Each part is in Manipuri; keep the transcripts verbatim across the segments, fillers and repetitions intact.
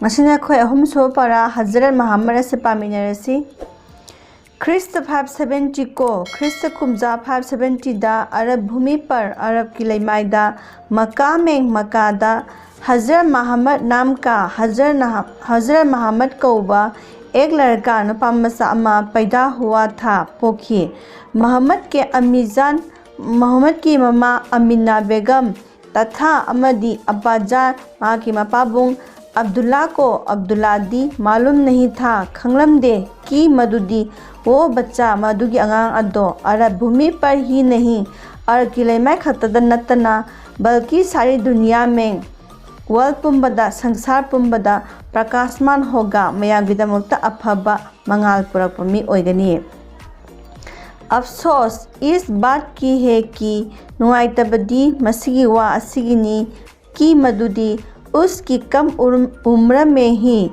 ꯃꯁꯤꯅ ꯑꯩꯈꯣꯏ ꯑꯍꯨꯝꯁꯨꯕ ꯄꯔꯥ ꯍꯖꯔꯠ ꯃꯍꯝꯃꯗ ꯑꯁꯤ ꯄꯥꯃꯤꯟꯅꯔꯁꯤ꯫ ꯈ꯭ꯔꯤꯁꯇ ꯐꯥꯏꯚ ꯁꯚꯦꯟꯇꯤ ꯀꯣ, ꯈ꯭ꯔꯤꯁꯇ ꯀꯨꯝꯖꯥ ꯐꯥꯏꯚ ꯁꯚꯦꯟꯇꯤꯗ ꯑꯔꯕ ꯚꯨꯃꯤ ꯄꯔ, ꯑꯔꯕꯀꯤ ꯂꯩꯃꯥꯏꯗ, ꯃꯀꯥ ꯃꯦꯡ ꯃꯀꯥꯗ, ꯍꯖꯔꯠ ꯃꯍꯝꯃꯗ ꯅꯥꯝ ꯀꯥ, ꯍꯖꯔꯠ ꯅꯍ-, ꯍꯖꯔꯠ ꯃꯍꯝꯃꯗ ꯀꯧꯕ ꯑꯦꯛ ꯂꯔꯀꯥ, ꯅꯨꯄꯥ ꯃꯆꯥ ꯑꯃ, ꯄꯩꯗꯥ ꯍꯨꯋꯥ ꯊꯥ, ꯄꯣꯛꯈꯤ꯫ ꯃꯍꯝꯃꯗꯀꯤ ꯑꯃꯤꯖꯥꯟ, ꯃꯍꯝꯃꯗꯀꯤ ꯃꯃꯥ ꯑꯃꯤꯅꯥ ꯕꯦꯒꯝ, ꯇꯊꯥ ꯑꯃꯗꯤ ꯑꯕꯥꯖꯥꯟ, ꯃꯍꯥꯛꯀꯤ ꯃꯄꯥꯕꯨꯡ ꯑꯕꯗꯨꯜꯂꯥ ꯀꯣ ꯑꯕꯗꯨꯜꯂꯥꯗꯤ ꯃꯥꯂꯨꯝ ꯅꯍꯤ ꯊꯥ, ꯈꯪꯂꯝꯗꯦ, ꯀꯤ ꯃꯗꯨꯗꯤ, ꯋꯣ ꯕꯆꯥ, ꯃꯗꯨꯒꯤ ꯑꯉꯥꯡ ꯑꯗꯣ, ꯑꯔꯕ ꯚꯨꯃꯤ ꯄꯔ ꯍꯤ ꯅꯍꯤ, ꯑꯔꯕꯀꯤ ꯂꯩꯃꯥꯏ ꯈꯛꯇꯗ ꯅꯠꯇꯅ, ꯕꯜꯀꯤ ꯁꯥꯔꯤ ꯗꯨꯅꯤꯌꯥ ꯃꯦꯡ, ꯋꯥꯔꯜ ꯄꯨꯝꯕꯗ, ꯁꯪꯁꯥꯔ ꯄꯨꯝꯕꯗ ꯄ꯭ꯔꯀꯥꯁꯃꯥꯟ ꯍꯣꯒꯥ, ꯃꯌꯥꯝꯒꯤꯗꯃꯛꯇ ꯑꯐꯕ ꯃꯉꯥꯜ ꯄꯨꯔꯛꯄ ꯃꯤ ꯑꯣꯏꯒꯅꯤ꯫ ꯑꯐꯁꯣꯁ ꯏꯁ ꯕꯥꯠ ꯀꯤ ꯍꯦ ꯀꯤ, ꯅꯨꯡꯉꯥꯏꯇꯕꯗꯤ ꯃꯁꯤꯒꯤ ꯋꯥ ꯑꯁꯤꯒꯤꯅꯤ, ꯀꯤ ꯃꯗꯨꯗꯤ, ꯎꯁꯀꯤ ꯀꯝ ꯎꯔꯝ-, ꯎꯝꯔ ꯃꯦ ꯍꯤ,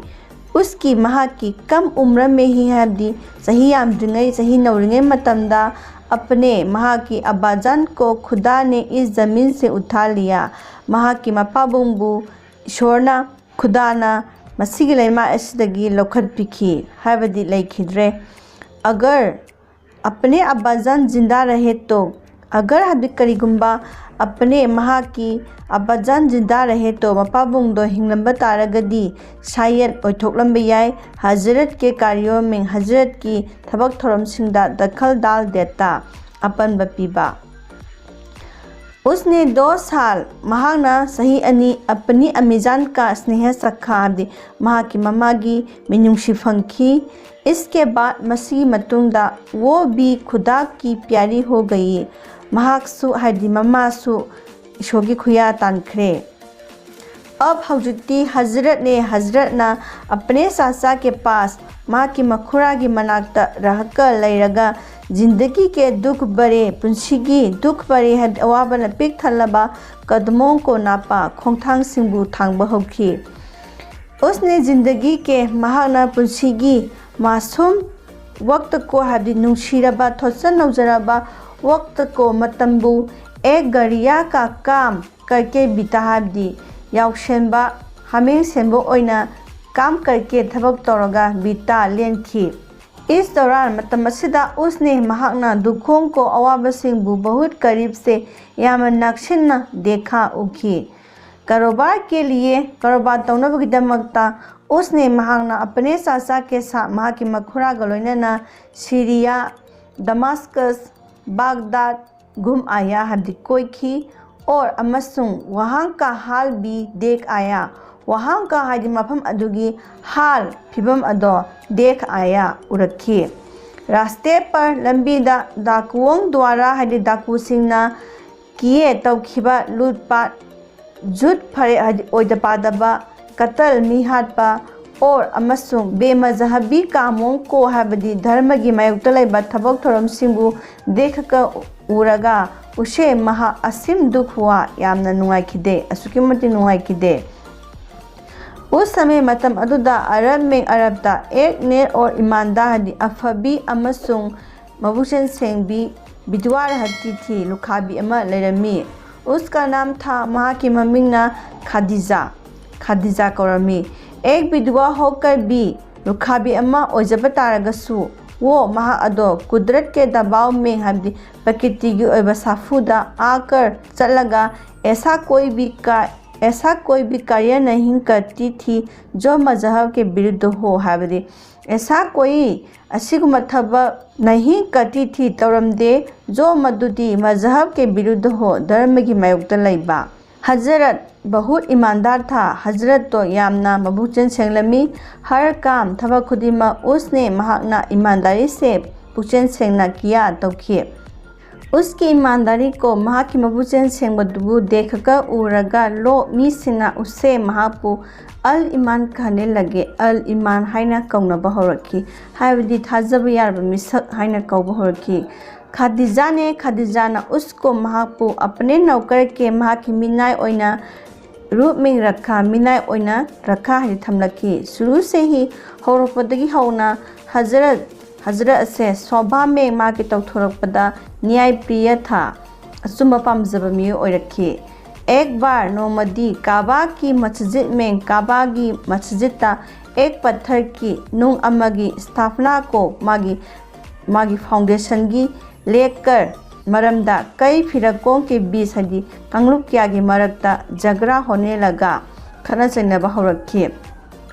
ꯎꯁꯀꯤ, ꯃꯍꯥꯛꯀꯤ, ꯀꯝ ꯎꯝꯔ ꯃꯦ ꯍꯤ ꯍꯥꯏꯕꯗꯤ ꯆꯍꯤ ꯌꯥꯝꯗ꯭ꯔꯤꯉꯩ, ꯆꯍꯤ ꯅꯧꯔꯤꯉꯩ ꯃꯇꯝꯗ, ꯑꯄꯅꯦ, ꯃꯍꯥꯛꯀꯤ, ꯑꯕꯥꯖꯥꯟ ꯀꯣ ꯈꯨꯗꯥ ꯅꯦ ꯏꯁ ꯖꯃꯤꯟ ꯁꯦ ꯎꯊꯥ ꯂꯤꯌꯥ, ꯃꯍꯥꯛꯀꯤ ꯃꯄꯥꯕꯨꯡꯕꯨ ꯏꯁꯣꯔꯅ, ꯈꯨꯗꯥꯅ ꯃꯁꯤꯒꯤ ꯂꯩꯃꯥꯏ ꯑꯁꯤꯗꯒꯤ ꯂꯧꯈꯠꯄꯤꯈꯤ, ꯍꯥꯏꯕꯗꯤ ꯂꯩꯈꯤꯗ꯭ꯔꯦ꯫ ꯑꯒꯔ ꯑꯄꯅꯦ ꯑꯕꯥꯖꯥꯟ ꯖꯤꯟꯗꯥ ꯔꯍꯦ ꯇꯣ, ꯑꯒꯔ ꯍꯥꯏꯕꯗꯤ ꯀꯔꯤꯒꯨꯝꯕ, ꯑꯄꯅꯦ, ꯃꯍꯥꯛꯀꯤ, ꯑꯕꯥꯖꯥꯟ ꯖꯤꯟꯗꯥ ꯔꯍꯦ ꯇꯣ, ꯃꯄꯥꯕꯨꯡꯗꯣ ꯍꯤꯡꯂꯝꯕ ꯇꯥꯔꯒꯗꯤ, ꯁꯥꯌꯦꯠ, ꯑꯣꯏꯊꯣꯛꯂꯝꯕ ꯌꯥꯏ, ꯍꯖꯔꯠ ꯀꯦ ꯀꯥꯔꯤꯌꯣ ꯃꯦꯡ, ꯍꯖꯔꯠꯀꯤ ꯊꯕꯛ ꯊꯧꯔꯝꯁꯤꯡꯗ ꯗꯈꯜ ꯗꯥꯜ ꯗꯦꯇꯥ, ꯑꯄꯟꯕ ꯄꯤꯕ꯫ ꯎꯁꯅꯦ ꯗꯣ ꯁꯥꯜ, ꯃꯍꯥꯛꯅ ꯆꯍꯤ ꯑꯅꯤ, ꯑꯄꯅꯤ ꯑꯃꯤꯖꯥꯟ ꯀꯥ ꯁ꯭ꯅꯦꯍ ꯁꯈꯥ, ꯍꯥꯏꯕꯗꯤ ꯃꯍꯥꯛꯀꯤ ꯃꯃꯥꯒꯤ ꯃꯤꯅꯨꯡꯁꯤ ꯐꯪꯈꯤ꯫ ꯏꯁꯀꯦ ꯕꯥꯗ, ꯃꯁꯤꯒꯤ ꯃꯇꯨꯡꯗ, ꯋꯣ ꯕꯤ ꯈꯨꯗꯥ ꯀꯤ ꯄ꯭ꯌꯥꯔꯤ ꯍꯣ ꯒꯌꯤ, ꯃꯍꯥꯛꯁꯨ, ꯍꯥꯏꯗꯤ ꯃꯃꯥꯁꯨ, ꯏꯁꯣꯔꯒꯤ ꯈꯨꯌꯥ ꯇꯥꯟꯈ꯭ꯔꯦ꯫ ꯑꯕ, ꯍꯧꯖꯤꯛꯇꯤ, ꯍꯖꯔꯠꯅꯦ, ꯍꯖꯔꯠꯅ ꯑꯄꯅꯦ ꯆꯥꯆꯥ ꯀꯦ ꯄꯥꯁ, ꯃꯍꯥꯛꯀꯤ ꯃꯈꯨꯔꯥꯒꯤ ꯃꯅꯥꯛꯇ ꯔꯍꯀ, ꯂꯩꯔꯒ, ꯖꯤꯟꯗꯒꯤ ꯀꯦ ꯗꯨꯈ ꯕꯔꯦ, ꯄꯨꯟꯁꯤꯒꯤ ꯗꯨꯈ ꯕꯔꯦ ꯍꯥꯏꯕꯗꯤ ꯑꯋꯥꯕꯅ ꯄꯤꯛ ꯊꯜꯂꯕ, ꯀꯗꯃꯣꯡ ꯀꯣ ꯅꯥꯄꯥ, ꯈꯣꯡꯊꯥꯡꯁꯤꯡꯕꯨ ꯊꯥꯡꯕ ꯍꯧꯈꯤ꯫ ꯎꯁꯅꯦ ꯖꯤꯟꯗꯒꯤ ꯀꯦ, ꯃꯍꯥꯛꯅ ꯄꯨꯟꯁꯤꯒꯤ, ꯃꯥꯁꯨꯝ ꯋꯛꯇ ꯀꯣ ꯍꯥꯏꯕꯗꯤ ꯅꯨꯡꯁꯤꯔꯕ, ꯊꯣꯠꯆ ꯅꯧꯖꯔꯕ ꯋꯛꯇ ꯀꯣ ꯃꯇꯝꯕꯨ, ꯑꯦꯛ ꯒꯔꯤꯌꯥ ꯀꯥ ꯀꯥꯝ ꯀꯔꯀꯦ ꯕꯤꯇꯥ ꯍꯥꯏꯕꯗꯤ ꯌꯥꯎꯁꯦꯟꯕ, ꯍꯥꯃꯦꯡ ꯁꯦꯟꯕ ꯑꯣꯏꯅ काम करके ꯊꯕꯛ ꯇꯧꯔꯒ ꯕꯤꯇꯥ ꯂꯦꯟꯈꯤ꯫ इस दौरान ꯃꯇꯝ ꯑꯁꯤꯗ उसने ꯃꯍꯥꯛꯅ दुखों को ꯑꯋꯥꯕꯁꯤꯡꯕꯨ बहुत करीब से ꯌꯥꯝꯅ ꯅꯛꯁꯤꯟꯅ ꯗꯦꯈꯥ ꯎꯈꯤ꯫ कारोबार के लिए ꯀꯔꯣꯕꯥꯔ ꯇꯧꯅꯕꯒꯤꯗꯃꯛꯇ उसने ꯃꯍꯥꯛꯅ अपने चाचा के साथ ꯃꯍꯥꯛꯀꯤ ꯃꯈꯨꯔꯥꯒ ꯂꯣꯏꯅꯅ ꯁꯤꯔꯤꯌꯥ, ꯗꯃꯥꯁꯀꯁ, ꯕꯥꯒꯗꯥꯗ, घूम आया ꯍꯥꯏꯕꯗꯤ ꯀꯣꯏꯈꯤ꯫ और ꯑꯃꯁꯨꯡ वहाँ का हाल भी देख आया꯫ वहाँ का ꯍꯥꯏꯗꯤ ꯃꯐꯝ ꯑꯗꯨꯒꯤ ꯍꯥꯜ ꯐꯤꯕꯝ ꯑꯗꯣ देख आया ꯎꯔꯛꯈꯤ꯫ रास्ते पर ꯂꯝꯕꯤꯗ डाकुओं द्वारा ꯍꯥꯏꯗꯤ ꯗꯥꯀꯨꯁꯤꯡꯅ ꯀꯤꯌꯦ ꯇꯧꯈꯤꯕ ꯂꯨꯠꯄꯥꯠ, ꯖꯨꯠ ꯐꯔꯦ ꯍꯥꯏꯗꯤ ꯑꯣꯏꯗ ꯄꯥꯗꯕ, ꯀꯇꯜ ꯃꯤ ꯍꯥꯠꯄ, और ꯑꯃꯁꯨꯡ बेमजहबी कामों को ꯍꯥꯏꯕꯗꯤ ꯙꯔꯃꯒꯤ ꯃꯥꯌꯣꯛꯇ ꯂꯩꯕ ꯊꯕꯛ ꯊꯧꯔꯝꯁꯤꯡꯕꯨ देखकर ꯎꯔꯒ उसे ꯃꯍꯥꯛ ꯑꯁꯤꯝ दुख हुआ ꯌꯥꯝꯅ ꯅꯨꯡꯉꯥꯏꯈꯤꯗꯦ, ꯑꯁꯨꯛꯀꯤ ꯃꯇꯤꯛ ꯅꯨꯡꯉꯥꯏꯈꯤꯗꯦ꯫ उस समय ꯃꯇꯝ ꯑꯗꯨꯗ अरब में ꯑꯔꯕꯇ एक नेक और ईमानदार ꯍꯥꯏꯗꯤ ꯑꯐꯕꯤ ꯑꯃꯁꯨꯡ ꯃꯕꯨꯛꯆꯦꯜ ꯁꯦꯡꯕꯤ विधवा रहती थी ꯂꯨꯈꯥꯕꯤ ꯑꯃ ꯂꯩꯔꯝꯃꯤ꯫ उसका नाम था ꯃꯍꯥꯛꯀꯤ ꯃꯃꯤꯡꯅ ꯈꯥꯗꯤꯖꯥ, ꯈꯥꯗꯤꯖꯥ ꯀꯧꯔꯝꯃꯤ꯫ एक विधवा होकर भी ꯂꯨꯈꯥꯕꯤ ꯑꯃ ꯑꯣꯏꯖꯕ ꯇꯥꯔꯒꯁꯨ वो ꯃꯍꯥꯛ ꯑꯗꯣ कुदरत के दबाव में ꯍꯥꯏꯕꯗꯤ ꯄ꯭ꯔꯀꯤꯇꯤꯒꯤ ꯑꯣꯏꯕ ꯁꯥꯐꯨꯗ आकर ꯆꯠꯂꯒ ऐसा कोई भी का ऐसा कोई भी कार्य नहीं करती थी जो मजहब के विरुद्ध हो ꯍꯥꯏꯕꯗꯤ ऐसा कोई ꯑꯁꯤꯒꯨꯝꯕ ꯊꯕꯛ नहीं करती थी ꯇꯧꯔꯝꯗꯦ जो ꯃꯗꯨꯗꯤ ꯃꯖꯍꯕ ꯀꯦ ꯕꯤꯔꯨꯗ ꯍꯣ ꯙꯔꯃꯒꯤ ꯃꯥꯌꯣꯛꯇ ꯂꯩꯕ꯫ हजरत बहुत ईमानदार था ꯍꯖꯔꯠꯇꯣ ꯌꯥꯝꯅ ꯃꯕꯨꯛꯆꯦꯜ ꯁꯦꯡꯂꯝꯃꯤ꯫ हर काम ꯊꯕꯛ ꯈꯨꯗꯤꯡꯃꯛ उसने ꯃꯍꯥꯛꯅ ईमानदारी से ꯄꯨꯛꯆꯦꯜ ꯁꯦꯡꯅ किया ꯇꯧꯈꯤ꯫ उसकी ईमानदारी को ꯃꯍꯥꯛꯀꯤ ꯃꯕꯨꯛꯆꯦꯜ ꯁꯦꯡꯕꯗꯨꯕꯨ देखकर ꯎꯔꯒ लोग ꯃꯤꯁꯤꯡꯅ उसे ꯃꯍꯥꯛꯄꯨ अल ईमान कहने लगे ꯑꯜ ꯏꯃꯥꯟ ꯍꯥꯏꯅ ꯀꯧꯅꯕ ꯍꯧꯔꯛꯈꯤ ꯍꯥꯏꯕꯗꯤ ꯊꯥꯖꯕ ꯌꯥꯔꯕ ꯃꯤꯁꯛ ꯍꯥꯏꯅ ꯀꯧꯕ ꯍꯧꯔꯛꯈꯤ꯫ ꯈꯥꯗꯤꯖꯥꯅꯦ ꯈꯥꯗꯤꯖꯥꯅ उसको ꯃꯍꯥꯛꯄꯨ अपने नौकर के ꯃꯍꯥꯛꯀꯤ ꯃꯤꯅꯥꯏ ꯑꯣꯏꯅ रूप में रखा ꯃꯤꯅꯥꯏ ꯑꯣꯏꯅ रखा ꯍꯥꯏꯗꯤ ꯊꯝꯂꯛꯈꯤ꯫ शुरू से ही ꯍꯧꯔꯛꯄꯗꯒꯤ ꯍꯧꯅ हजरत ꯍꯖꯔꯠ ꯑꯁꯦ स्वभाव में ꯃꯍꯥꯛꯀꯤ ꯇꯧꯊꯣꯔꯛꯄꯗ न्याय प्रिय था ꯑꯆꯨꯝꯕ ꯄꯥꯝꯖꯕ ꯃꯤꯑꯣꯏ ꯑꯣꯏꯔꯛꯈꯤ꯫ ꯑꯦꯛ ꯕꯥꯔ ꯅꯣꯡꯃꯗꯤ ꯀꯥꯕꯥꯒꯤ ꯃꯁꯖꯤꯗ ꯃꯦꯡ ꯀꯥꯕꯥꯒꯤ ꯃꯁꯖꯤꯗꯇ ꯑꯦꯛ ꯄꯠꯊꯔꯒꯤ ꯅꯨꯡ ꯑꯃꯒꯤ ꯁ꯭ꯊꯥꯄꯅꯥ ꯀꯣ ꯃꯥꯒꯤ ꯃꯥꯒꯤ ꯐꯥꯎꯟꯗꯦꯁꯟꯒꯤ ꯂꯦꯛꯀꯔ ꯃꯔꯝꯗ ꯀꯩ ꯐꯤꯔꯛꯀꯣꯡ ꯀꯦ ꯕꯤꯁ ꯍꯥꯏꯗꯤ ꯀꯥꯡꯂꯨꯞ ꯀꯌꯥꯒꯤ ꯃꯔꯛꯇ ꯖꯒ꯭ꯔꯥ ꯍꯣꯅꯦꯂꯒ ꯈꯠꯅ ꯆꯩꯅꯕ ꯍꯧꯔꯛꯈꯤ꯫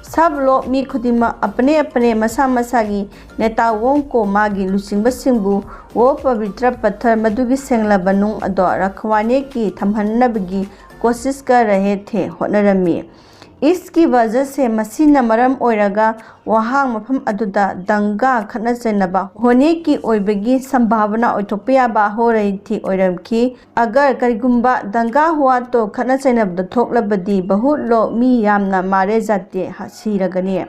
ꯁꯕ ꯂꯣꯛ ꯃꯤ ꯈꯨꯗꯤꯡꯃꯛ ꯑꯄꯅꯦ ꯑꯄꯅꯦ ꯃꯁꯥ ꯃꯁꯥꯒꯤ ꯅꯦꯇꯥꯋꯣꯡ ꯀꯣ ꯃꯥꯒꯤ ꯂꯨꯆꯤꯡꯕꯁꯤꯡꯕꯨ ꯋꯣ ꯄꯕꯤꯇ꯭ꯔ ꯄꯠꯊꯔ ꯃꯗꯨꯒꯤ ꯁꯦꯡꯂꯕ ꯅꯨꯡ ꯑꯗꯣ ꯔꯈꯋꯥꯅꯦꯒꯤ ꯊꯝꯍꯟꯅꯕꯒꯤ ꯀꯣꯁꯤꯁ ꯀ ꯔꯍꯦ ꯊꯦ ꯍꯣꯠꯅꯔꯝꯃꯤ꯫ ꯏꯁꯀꯤ ꯋꯖꯍ ꯁꯦ ꯃꯁꯤꯅ ꯃꯔꯝ ꯑꯣꯏꯔꯒ ꯋꯥꯍꯥꯡ ꯃꯐꯝ ꯑꯗꯨꯗ ꯗꯪꯒꯥ ꯈꯠꯅ ꯆꯩꯅꯕ ꯍꯣꯅꯦꯒꯤ ꯑꯣꯏꯕꯒꯤ ꯁꯝꯚꯥꯕꯅꯥ ꯑꯣꯏꯊꯣꯛꯄ ꯌꯥꯕ ꯍꯣꯔꯩꯊꯤ ꯑꯣꯏꯔꯝꯈꯤ꯫ ꯑꯒꯔ ꯀꯔꯤꯒꯨꯝꯕ ꯗꯪꯒꯥ ꯍꯨꯋꯥ ꯇꯣ ꯈꯠꯅ ꯆꯩꯅꯕꯗ ꯊꯣꯛꯂꯕꯗꯤ ꯕꯍꯨꯠ ꯂꯣ ꯃꯤ ꯌꯥꯝꯅ ꯃꯥꯔꯦ ꯖꯥꯇꯦ ꯁꯤꯔꯒꯅꯤ꯫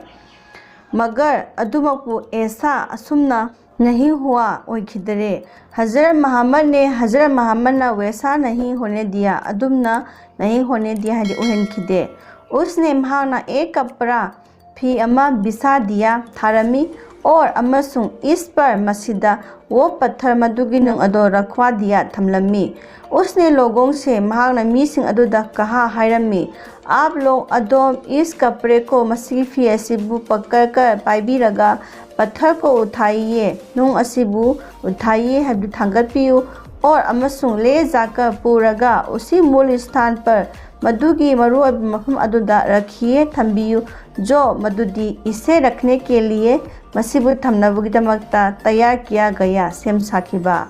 ꯃꯒꯔ ꯑꯗꯨꯃꯛꯄꯨ ꯑꯦꯁꯥ ꯑꯁꯨꯝꯅ ꯅꯍꯤ ꯍꯨꯋꯥ ꯑꯣꯏꯈꯤꯗꯔꯦ꯫ ꯍꯖꯔꯠ ꯃꯍꯝꯃꯗꯅꯦ ꯍꯖꯔꯠ ꯃꯍꯝꯃꯗꯅ ꯋꯦꯁꯥ ꯅꯍꯤ ꯍꯣꯅꯦ ꯗꯤꯌꯥ ꯑꯗꯨꯝꯅ ꯅꯍꯤ ꯍꯣꯅꯦ ꯗꯤꯌꯥ ꯍꯥꯏꯗꯤ ꯑꯣꯏꯍꯟꯈꯤꯗꯦ꯫ ꯎꯁꯅꯦ ꯃꯍꯥꯛꯅ ꯑꯦ ꯀꯄ꯭ꯔꯥ ꯐꯤ ꯑꯃ ꯕꯤꯁꯥ ꯗꯤꯌꯥ ꯊꯥꯔꯝꯃꯤ꯫ ꯑꯣꯔ ꯑꯃꯁꯨꯡ ꯏꯁ ꯄꯔ ꯃꯁꯤꯗ ꯋꯣ ꯄꯠꯊꯔ ꯃꯗꯨꯒꯤ ꯅꯨꯡ ꯑꯗꯣ ꯔꯈ꯭ꯋꯥ ꯗꯤꯌꯥ ꯊꯝꯂꯝꯃꯤ꯫ ꯎꯁꯅꯦ ꯂꯣꯒꯣꯡꯁꯦ ꯃꯍꯥꯛꯅ ꯃꯤꯁꯤꯡ ꯑꯗꯨꯗ ꯀꯍꯥ ꯍꯥꯏꯔꯝꯃꯤ, ꯑꯥꯞ ꯂꯣꯛ ꯑꯗꯣꯝ ꯏꯁ ꯀꯄ꯭ꯔꯦ ꯀꯣ ꯃꯁꯤꯒꯤ ꯐꯤ ꯑꯁꯤꯕꯨ ꯄꯀꯔ ꯀꯔ ꯄꯥꯏꯕꯤꯔꯒ ꯄꯠꯊꯔ ꯀꯣ ꯎꯊꯥꯏꯌꯦ ꯅꯨꯡ ꯑꯁꯤꯕꯨ ꯎꯊꯥꯏꯌꯦ ꯍꯥꯏꯕꯗꯨ ꯊꯥꯡꯒꯠꯄꯤꯌꯨ꯫ ꯑꯣꯔ ꯑꯃꯁꯨꯡ ꯂꯦ ꯖꯥꯀꯔ ꯄꯨꯔꯒ ꯎꯁꯤ ꯃꯨꯜ ꯁ꯭ꯊꯥꯟ ꯄꯔ ꯃꯗꯨꯒꯤ ꯃꯔꯨꯑꯣꯏꯕ ꯃꯐꯝ ꯑꯗꯨꯗ ꯔꯈꯤꯌꯦ ꯊꯝꯕꯤꯌꯨ꯫ ꯖꯣ ꯃꯗꯨꯗꯤ ꯏꯁꯦ ꯔꯈꯅꯦ ꯀꯦ ꯂꯤꯌꯦ ꯃꯁꯤꯕꯨ ꯊꯝꯅꯕꯒꯤꯗꯃꯛꯇ ꯇꯌꯥꯔ ꯀꯤꯌꯥ ꯒꯌꯥ ꯁꯦꯝ ꯁꯥꯈꯤꯕ꯫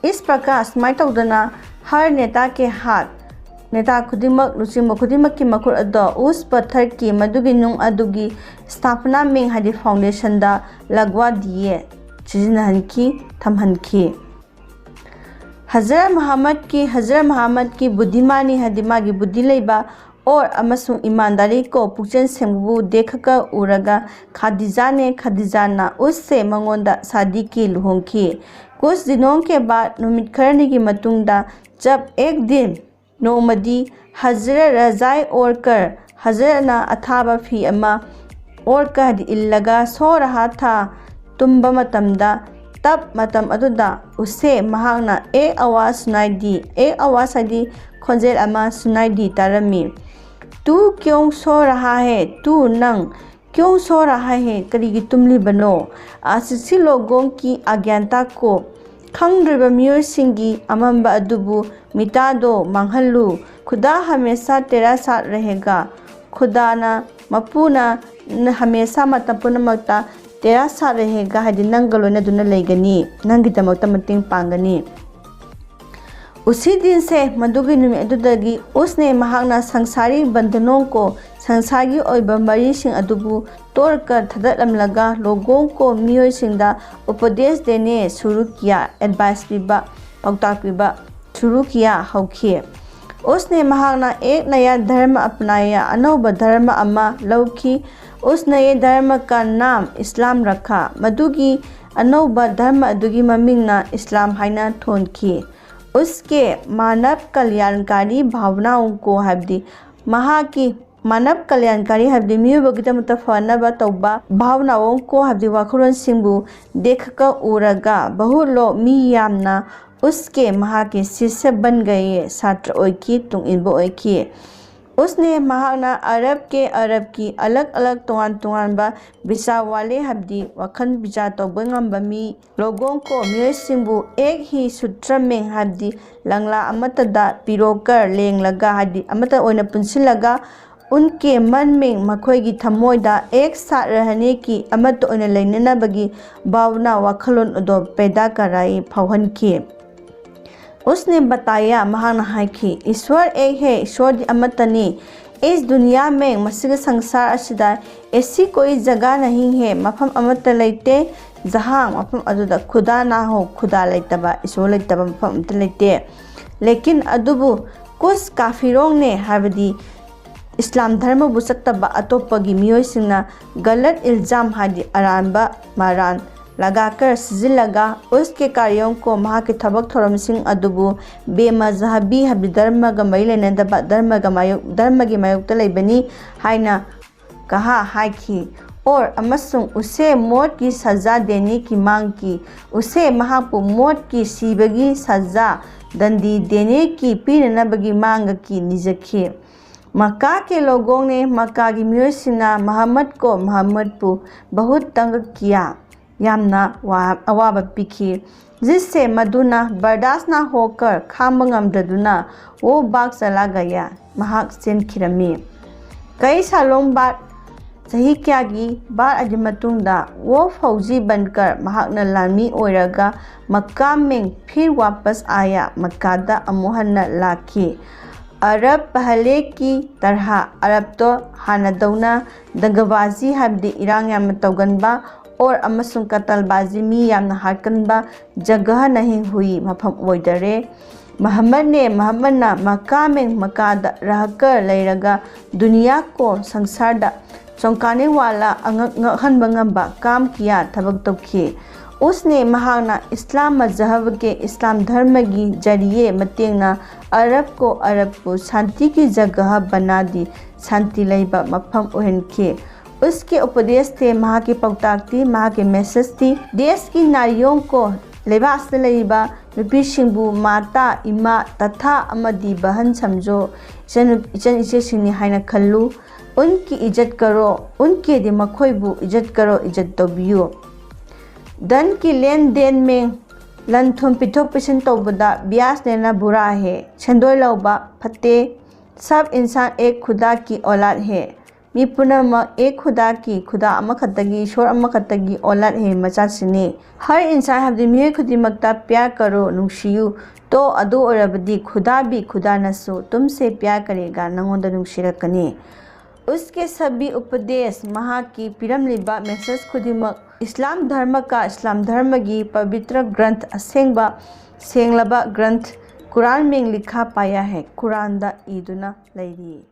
ꯏꯁ ꯄ꯭ꯔꯀꯥꯔ ꯁꯨꯃꯥꯏꯅ ꯇꯧꯗꯅ ꯍꯔ ꯅꯦꯇꯥ ꯀꯦ ꯍꯥꯠ ꯅꯦꯇꯥ ꯈꯨꯗꯤꯡꯃꯛ ꯂꯨꯆꯤꯡꯕ ꯈꯨꯗꯤꯡꯃꯛꯀꯤ ꯃꯈꯨꯠ ꯑꯗꯣ ꯎꯁ ꯄꯠꯊꯔꯀꯤ ꯃꯗꯨꯒꯤ ꯅꯨꯡ ꯑꯗꯨꯒꯤ ꯁ꯭ꯊꯥꯄꯅꯥ ꯃꯤꯡ ꯍꯥꯏꯗꯤ ꯐꯥꯎꯟꯗꯦꯁꯟꯗ ꯂꯒ꯭ꯋꯥ ꯗꯤꯌꯦ ꯁꯤꯖꯤꯟꯅꯍꯟꯈꯤ ꯊꯝꯍꯟꯈꯤ꯫ ꯍꯖꯔꯠ ꯃꯍꯝꯃꯗꯀꯤ ꯍꯖꯔꯠ ꯃꯍꯝꯃꯗꯀꯤ ꯕꯨꯙꯤꯃꯥꯅꯤ ꯍꯥꯏꯗꯤ ꯃꯥꯒꯤ ꯕꯨꯙꯤ ꯂꯩꯕ ꯑꯣꯔ ꯑꯃꯁꯨꯡ ꯏꯃꯥꯟꯗꯥꯔꯤ ꯀꯣ ꯄꯨꯛꯆꯦꯜ ꯁꯦꯡꯕꯕꯨ ꯗꯦꯈꯀ ꯎꯔꯒ ꯈꯥꯗꯤꯖꯥꯅꯦ ꯈꯥꯗꯤꯖꯥꯅ ꯎꯁꯁꯦ ꯃꯉꯣꯟꯗ ꯁꯥꯗꯤꯀꯤ ꯂꯨꯍꯣꯡꯈꯤ꯫ ꯀꯨꯁ ꯗꯤꯅꯣꯡ ꯀꯦ ꯕꯥꯗ ꯅꯨꯃꯤꯠ ꯈꯔꯅꯤꯒꯤ ꯃꯇꯨꯡꯗ ꯆꯞ ꯑꯦꯛ ꯗꯤꯟ ꯅꯣꯡꯃꯗꯤ ꯍꯖꯔꯠ ꯔꯖꯥꯏ ꯑꯣꯔꯀꯔ ꯍꯖꯔꯠꯅ ꯑꯊꯥꯕ ꯐꯤ ꯑꯃ ꯑꯣꯔꯀ ꯍꯥꯏꯗꯤ ꯏꯜꯂꯒ ꯁꯣꯔꯍꯥ ꯊꯥ ꯇꯨꯝꯕ ꯃꯇꯝꯗ ꯇꯞ ꯃꯇꯝ ꯑꯗꯨꯗ ꯎꯁꯦ ꯃꯍꯥꯛꯅ ꯑꯦꯛ ꯑꯋꯥꯖ ꯁꯨꯅꯥꯏ ꯗꯤ, ꯑꯦꯛ ꯑꯋꯥꯖ ꯍꯥꯏꯗꯤ ꯈꯣꯟꯖꯦꯜ ꯑꯃ, ꯁꯨꯅꯥꯏ ꯗꯤ ꯇꯥꯔꯝꯃꯤ꯫ "ꯇꯨ ꯀ꯭ꯌꯣꯡ ꯁꯣ ꯔꯍꯥ ꯍꯦ? ꯇꯨ ꯅꯪ ꯀ꯭ꯌꯣꯡ ꯁꯣ ꯔꯍꯥ ꯍꯦ? ꯀꯔꯤꯒꯤ ꯇꯨꯝꯂꯤꯕꯅꯣ? ꯑꯁꯤꯁꯤ ꯂꯣꯒꯣꯡ ꯀꯤ ꯑꯒ꯭ꯌꯥꯟꯇꯥ ꯀꯣ, ꯈꯪꯗ꯭ꯔꯤꯕ ꯃꯤꯑꯣꯏꯁꯤꯡꯒꯤ ꯑꯃꯝꯕ ꯑꯗꯨꯕꯨ ꯃꯤꯇꯥꯗꯣ ꯃꯥꯡꯍꯜꯂꯨ꯫ ꯈꯨꯗꯥ ꯍꯃꯦꯁꯥ ꯇꯦꯔꯥ ꯁꯥꯠ ꯔꯍꯦꯒꯥ꯫ ꯈꯨꯗꯥꯅ, ꯃꯄꯨꯅ ꯍꯃꯦꯁꯥ ꯃꯇꯝ ꯄꯨꯝꯅꯃꯛꯇ ꯇꯦꯔꯥ ꯁꯥꯠ ꯔꯍꯦꯒꯥ ꯍꯥꯏꯗꯤ ꯅꯪꯒ ꯂꯣꯏꯅꯗꯨꯅ ꯂꯩꯒꯅꯤ, ꯅꯪꯒꯤꯗꯃꯛꯇ ꯃꯇꯦꯡ ꯄꯥꯡꯒꯅꯤ꯫ ꯎꯁꯤ ꯗꯤꯟꯁꯦ ꯃꯗꯨꯒꯤ ꯅꯨꯃꯤꯠ ꯑꯗꯨꯗꯒꯤ ꯎꯁꯅꯦ ꯃꯍꯥꯛꯅ ꯁꯪꯁꯥꯔꯤ ꯕꯟꯙꯅꯣꯡ ꯀꯣ ꯁꯪꯁꯥꯔꯒꯤ ꯑꯣꯏꯕ ꯃꯔꯤꯁꯤꯡ ꯑꯗꯨꯕꯨ ꯇꯣꯔꯀ ꯊꯥꯗꯠꯂꯝꯂꯒ ꯂꯣꯒꯣꯡ ꯀꯣ ꯃꯤꯑꯣꯏꯁꯤꯡꯗ ꯎꯄꯗꯦꯁ ꯗꯦꯅꯦ ꯁꯨꯔꯨ ꯀꯤꯌꯥ, ꯑꯦꯗꯚꯥꯏꯁ ꯄꯤꯕ, ꯄꯥꯎꯇꯥꯛ ꯄꯤꯕ, ꯁꯨꯔꯨ ꯀꯤꯌꯥ ꯍꯧꯈꯤ꯫ ꯎꯁꯅꯦ ꯃꯍꯥꯛꯅ ꯑꯦꯛ ꯅꯌꯥ ꯙꯔꯃ ꯑꯄꯅꯥꯌꯥ, ꯑꯅꯧꯕ ꯙꯔꯃ ꯑꯃ ꯂꯧꯈꯤ꯫ ꯎꯁꯅ ꯌꯦ ꯙꯔꯃ ꯀ ꯅꯥꯝ ꯏꯁꯂꯥꯝ ꯔꯈꯥ, ꯃꯗꯨꯒꯤ ꯑꯅꯧꯕ ꯙꯔꯃ ꯑꯗꯨꯒꯤ ꯃꯃꯤꯡꯅ ꯏꯁꯂꯥꯝ ꯍꯥꯏꯅ ꯊꯣꯟꯈꯤ꯫ ꯎꯁꯀꯦ ꯃꯥꯅꯕ ꯀꯜꯌꯥꯟꯀꯥꯔꯤ ꯚꯥꯕꯅꯥꯎꯡ ꯀꯣ ꯍꯥꯏꯕꯗꯤ ꯃꯍꯥꯛꯀꯤ ꯃꯥꯅꯕ ꯀꯜꯌꯥꯟꯀꯥꯔꯤ ꯍꯥꯏꯕꯗꯤ ꯃꯤꯑꯣꯏꯕꯒꯤꯗꯃꯛꯇ ꯐꯅꯕ ꯇꯧꯕ ꯚꯥꯕꯅꯥꯎꯡ ꯀꯣ ꯍꯥꯏꯕꯗꯤ ꯋꯥꯈꯜꯂꯣꯟꯁꯤꯡꯕꯨ ꯗꯦꯈꯀ ꯎꯔꯒ ꯕꯍꯨꯠ ꯂꯣ ꯃꯤ ꯌꯥꯝꯅ ꯎꯁꯀꯦ ꯃꯍꯥꯛꯀꯤ ꯁꯤꯁ꯭ꯌ ꯕꯟ ꯒꯌꯦ ꯁꯥꯇ꯭ꯔ ꯑꯣꯏꯈꯤ, ꯇꯨꯡ ꯏꯟꯕ ꯑꯣꯏꯈꯤ꯫ ꯎꯁꯅꯦ ꯃꯍꯥꯛꯅ ꯑꯔꯕꯀꯦ ꯑꯔꯕꯀꯤ ꯑꯂꯛ ꯑꯂꯛ ꯇꯣꯉꯥꯟ ꯇꯣꯉꯥꯟꯕ ꯕꯤꯆꯥꯔ ꯋꯥꯂꯦ ꯍꯥꯏꯕꯗꯤ ꯋꯥꯈꯜ ꯕꯤꯆꯥꯔ ꯇꯧꯕ ꯉꯝꯕ ꯃꯤ ꯂꯣꯒꯣꯡ ꯀꯣ ꯃꯤꯑꯣꯏꯁꯤꯡꯕꯨ ꯑꯦꯛ ꯍꯤ ꯁꯨꯇ꯭ꯔ ꯃꯦꯡ ꯍꯥꯏꯕꯗꯤ ꯂꯪꯂꯥ ꯑꯃꯠꯇꯗ ꯄꯤꯔꯣꯀꯔ ꯂꯦꯡꯂꯒ ꯍꯥꯏꯗꯤ ꯑꯃꯠꯇ ꯑꯣꯏꯅ ꯄꯨꯟꯁꯤꯜꯂꯒ ꯎꯟꯀꯦ ꯃꯟ ꯃꯦꯡ ꯃꯈꯣꯏꯒꯤ ꯊꯃꯣꯏꯗ ꯑꯦꯛ ꯁꯥꯠ ꯔꯍꯅꯦ ꯀꯤ ꯑꯃꯠꯇ ꯑꯣꯏꯅ ꯂꯩꯅꯅꯕꯒꯤ ꯚꯥꯕꯅꯥ ꯋꯥꯈꯜꯂꯣꯟ ꯑꯗꯣ ꯄꯦꯗꯥ ꯀꯔꯥꯏ ꯐꯥꯎꯍꯟꯈꯤ꯫ ꯎꯁꯅꯦ ꯕꯇꯥꯌꯥ ꯃꯍꯥꯛꯅ ꯍꯥꯏꯈꯤ, ꯏꯁ꯭ꯋꯔ ꯑꯦꯛ ꯍꯦ, ꯏꯁ꯭ꯋꯔꯗꯤ ꯑꯃꯠꯇꯅꯤ꯫ ꯏꯁ ꯗꯨꯅꯤꯌꯥ ꯃꯦꯡ ꯃꯁꯤꯒꯤ ꯁꯪꯁꯥꯔ ꯑꯁꯤꯗ ꯑꯦꯁꯤ ꯀꯣꯏ ꯖꯒꯥ ꯅꯍꯤꯡ ꯍꯦ ꯃꯐꯝ ꯑꯃꯠꯇ ꯂꯩꯇꯦ꯫ ꯖꯍꯥꯡ ꯃꯐꯝ ꯑꯗꯨꯗ ꯈꯨꯗꯥ ꯅꯥ ꯍꯣ ꯈꯨꯗꯥ ꯂꯩꯇꯕ ꯏꯁ꯭ꯋꯔ ꯂꯩꯇꯕ ꯃꯐꯝ ꯑꯃꯠꯇ ꯂꯩꯇꯦ꯫ ꯂꯦꯀꯤꯟ ꯑꯗꯨꯕꯨ ꯀꯨꯁ ꯀꯥꯐꯤꯔꯣꯡꯅꯦ ꯍꯥꯏꯕꯗꯤ ꯏꯁꯂꯥꯝ ꯙꯔꯃꯕꯨ ꯆꯠꯇꯕ ꯑꯇꯣꯞꯄꯒꯤ ꯃꯤꯑꯣꯏꯁꯤꯡꯅ ꯒꯂꯠ ꯏꯜꯖꯥꯝ ꯍꯥꯏꯗꯤ ꯑꯔꯥꯟꯕ ꯃꯔꯥꯟ ꯂꯒꯥꯀꯔ ꯁꯤꯖꯤꯜꯂꯒ ꯎꯁꯀꯦ ꯀꯥꯔꯤꯌꯣꯡ ꯀꯣ ꯃꯍꯥꯛꯀꯤ ꯊꯕꯛ ꯊꯧꯔꯝꯁꯤꯡ ꯑꯗꯨꯕꯨ ꯕꯦꯃꯖꯍꯕꯤ ꯍꯥꯏꯕꯗꯤ ꯙꯔꯃꯒ ꯃꯔꯤ ꯂꯩꯅꯗꯕ ꯙꯔꯃꯒ ꯃꯥꯌꯣꯛ ꯙꯔꯃꯒꯤ ꯃꯥꯌꯣꯛꯇ ꯂꯩꯕꯅꯤ ꯍꯥꯏꯅ ꯀꯍꯥ ꯍꯥꯏꯈꯤ꯫ ꯑꯣꯔ ꯑꯃꯁꯨꯡ ꯎꯁꯦ ꯃꯣꯠꯀꯤ ꯁꯖꯥ ꯗꯦꯅꯦ ꯀꯤ ꯃꯥꯡꯒꯤ, ꯎꯁꯦ ꯃꯍꯥꯛꯄꯨ ꯃꯣꯠꯀꯤ ꯁꯤꯕꯒꯤ ꯁꯖꯥ ꯗꯟꯗꯤ ꯗꯦꯅꯦ ꯀꯤ ꯄꯤꯅꯅꯕꯒꯤ ꯃꯥꯡꯒꯀꯤ ꯅꯤꯖꯈꯤ꯫ ꯃꯀꯥ ꯀꯦ ꯂꯣꯒꯣꯡꯅꯦ, ꯃꯀꯥꯒꯤ ꯃꯤꯑꯣꯏꯁꯤꯡꯅ ꯃꯍꯝꯃꯗ ꯀꯣ ꯃꯍꯝꯃꯗꯄꯨ ꯕꯍꯨꯠ ꯇꯪꯒ ꯀꯤꯌꯥ, ꯌꯥꯝꯅ ꯋꯥ-, ꯑꯋꯥꯕ ꯄꯤꯈꯤ꯫ ꯖꯤꯁꯦ ꯃꯗꯨꯅ ꯕꯔꯗꯥꯁꯅ ꯍꯣꯀꯔ, ꯈꯥꯡꯕ ꯉꯝꯗ꯭ꯔꯗꯨꯅ ꯋꯣ ꯕꯥꯛ ꯆꯂꯥ ꯒꯌꯥ, ꯃꯍꯥꯛ ꯆꯦꯟꯈꯤꯔꯝꯃꯤ꯫ ꯀꯩ ꯁꯥꯂꯣꯝ ꯕꯥꯠ, ꯆꯍꯤ ꯀꯌꯥꯒꯤ ꯕꯥꯠ ꯑꯗꯨꯒꯤ ꯃꯇꯨꯡꯗ ꯋꯣ ꯐꯧꯖꯤ ꯕꯟꯀꯔ, ꯃꯍꯥꯛꯅ ꯂꯥꯟꯃꯤ ꯑꯣꯏꯔꯒ ꯃꯀꯥ ꯃꯦꯡ ꯐꯤꯔ ꯋꯥꯄꯁ ꯑꯥꯌꯥ, ꯃꯀꯥꯗ ꯑꯃꯨꯛ ꯍꯟꯅ ꯂꯥꯛꯈꯤ꯫ ꯑꯔꯕ ꯄꯍꯂꯦ ꯀꯤ ꯇꯔꯍꯥ, ꯑꯔꯕꯇꯣ ꯍꯥꯟꯅꯗꯧꯅ ꯗꯪꯒꯕꯥꯖꯤ ꯍꯥꯏꯕꯗꯤ ꯏꯔꯥꯡ ꯌꯥꯝꯅ ꯇꯧꯒꯟꯕ ꯑꯣꯔ ꯑꯃꯁꯨꯡ ꯀꯇꯜꯕꯥꯖꯤ, ꯃꯤ ꯌꯥꯝꯅ ꯍꯥꯠꯀꯟꯕ ꯖꯒꯍ ꯅꯍꯤꯡ ꯍꯨꯏ, ꯃꯐꯝ ꯑꯣꯏꯗꯔꯦ꯫ ꯃꯍꯝꯃꯗꯅꯦ, ꯃꯍꯝꯃꯗꯅ ꯃꯀꯥ ꯃꯦꯡ ꯃꯀꯥꯗ ꯔꯍꯀꯔ ꯂꯩꯔꯒ ꯗꯨꯅꯤꯌꯥ ꯀꯣ, ꯁꯪꯁꯥꯔꯗ ꯆꯣꯡꯀꯥꯅꯤ ꯋꯥꯂꯥ, ꯑꯉꯛ ꯉꯛꯍꯟꯕ ꯉꯝꯕ ꯀꯥꯝ ꯀꯤꯌꯥ ꯊꯕꯛ ꯇꯧꯈꯤ꯫ ꯎꯁꯅꯦ, ꯃꯍꯥꯛꯅ ꯏꯁꯂꯥꯝ ꯃꯖꯍꯕꯒꯤ, ꯏꯁꯂꯥꯝ ꯙꯔꯃꯒꯤ ꯖꯔꯤꯌꯦ ꯃꯇꯦꯡꯅ ꯑꯔꯕ ꯀꯣ ꯑꯔꯕꯄꯨ ꯁꯥꯟꯇꯤꯒꯤ ꯖꯒꯍ ꯕꯅꯥꯗꯤ, ꯁꯥꯟꯇꯤ ꯂꯩꯕ ꯃꯐꯝ ꯑꯣꯏꯍꯟꯈꯤ꯫ ꯎꯁꯀꯤ ꯎꯄꯗꯦꯁ ꯊꯦ, ꯃꯍꯥꯛꯀꯤ ꯄꯥꯎꯇꯥꯛꯇꯤ, ꯃꯍꯥꯛꯀꯤ ꯃꯦꯁꯦꯖꯇꯤ, ꯗꯦꯁꯀꯤ ꯅꯥꯔꯤꯌꯣꯡ ꯀꯣ, ꯂꯩꯕꯥꯛ ꯑꯁꯤꯗ ꯂꯩꯔꯤꯕ ꯅꯨꯄꯤꯁꯤꯡꯕꯨ ꯃꯥꯇꯥ, ꯏꯃꯥ, ꯇꯊꯥ ꯑꯃꯗꯤ ꯕꯍꯟ ꯁꯝꯖꯣ, ꯏꯆꯟ, ꯏꯆꯟ ꯏꯆꯦꯁꯤꯡꯅꯤ ꯍꯥꯏꯅ ꯈꯜꯂꯨ꯫ ꯎꯟꯀꯤ ꯏꯖꯠ ꯀꯔꯣ, ꯎꯟꯀꯤꯗꯤ ꯃꯈꯣꯏꯕꯨ ꯏꯖꯠ ꯀꯔꯣ, ꯏꯖꯠ ꯇꯧꯕꯤꯌꯨ꯫ ꯙꯟ ꯀꯤ ꯂꯦꯟ ꯗꯦꯟ ꯃꯦꯡ, ꯂꯟ ꯊꯨꯝ ꯄꯤꯊꯣꯛ ꯄꯤꯁꯤꯟ ꯇꯧꯕꯗ ꯕ꯭ꯌꯥꯖ ꯂꯦꯅꯥ ꯕꯨꯔꯥ ꯍꯦ, ꯁꯦꯟꯗꯣꯏ ꯂꯧꯕ ꯐꯠꯇꯦ꯫ ꯁꯕ ꯏꯟꯁꯥꯟ ꯑꯦꯛ ꯈꯨꯗꯥ ꯀꯤ ꯑꯣꯂꯥꯗ ꯍꯦ, ꯃꯤ ꯄꯨꯝꯅꯃꯛ ꯑꯦꯛ ꯈꯨꯗꯥ ꯀꯤ, ꯈꯨꯗꯥ ꯑꯃꯈꯛꯇꯒꯤ, ꯏꯁꯣꯔ ꯑꯃꯈꯛꯇꯒꯤ ꯑꯣꯂꯥꯗ ꯍꯦ, ꯃꯆꯥꯁꯤꯡꯅꯤ꯫ ꯍꯔ ꯏꯟꯁꯥꯟ ꯍꯥꯏꯕꯗꯤ ꯃꯤꯑꯣꯏ ꯈꯨꯗꯤꯡꯃꯛꯇ ꯄ꯭ꯌꯥꯔ ꯀꯔꯣ, ꯅꯨꯡꯁꯤꯌꯨ꯫ ꯇꯣ, ꯑꯗꯨ ꯑꯣꯏꯔꯕꯗꯤ ꯈꯨꯗꯥ ꯚꯤ, ꯈꯨꯗꯥꯅꯁꯨ ꯇꯨꯝꯁꯦ ꯄ꯭ꯌꯥꯔ ꯀꯔꯦꯒꯥ, ꯅꯉꯣꯟꯗ ꯅꯨꯡꯁꯤꯔꯛꯀꯅꯤ꯫ ꯎꯁꯀꯦ ꯁꯕꯤ ꯎꯄꯗꯦꯁ, ꯃꯍꯥꯛꯀꯤ ꯄꯤꯔꯝꯂꯤꯕ ꯃꯦꯁꯦꯖ ꯈꯨꯗꯤꯡꯃꯛ ꯏꯁꯂꯥꯝ ꯙꯔꯃ ꯀꯥ, ꯏꯁꯂꯥꯝ ꯙꯔꯃꯒꯤ ꯄꯕꯤꯇ꯭ꯔ ꯒ꯭ꯔꯟꯊ, ꯑꯁꯦꯡꯕ ꯁꯦꯡꯂꯕ ꯒ꯭ꯔꯟꯊ ꯀꯨꯔꯥꯟ ꯃꯦꯡ ꯂꯤꯈꯥ ꯄꯥꯌꯥ ꯍꯦ, ꯀꯨꯔꯥꯟꯗ ꯏꯗꯨꯅ ꯂꯩꯔꯤ꯫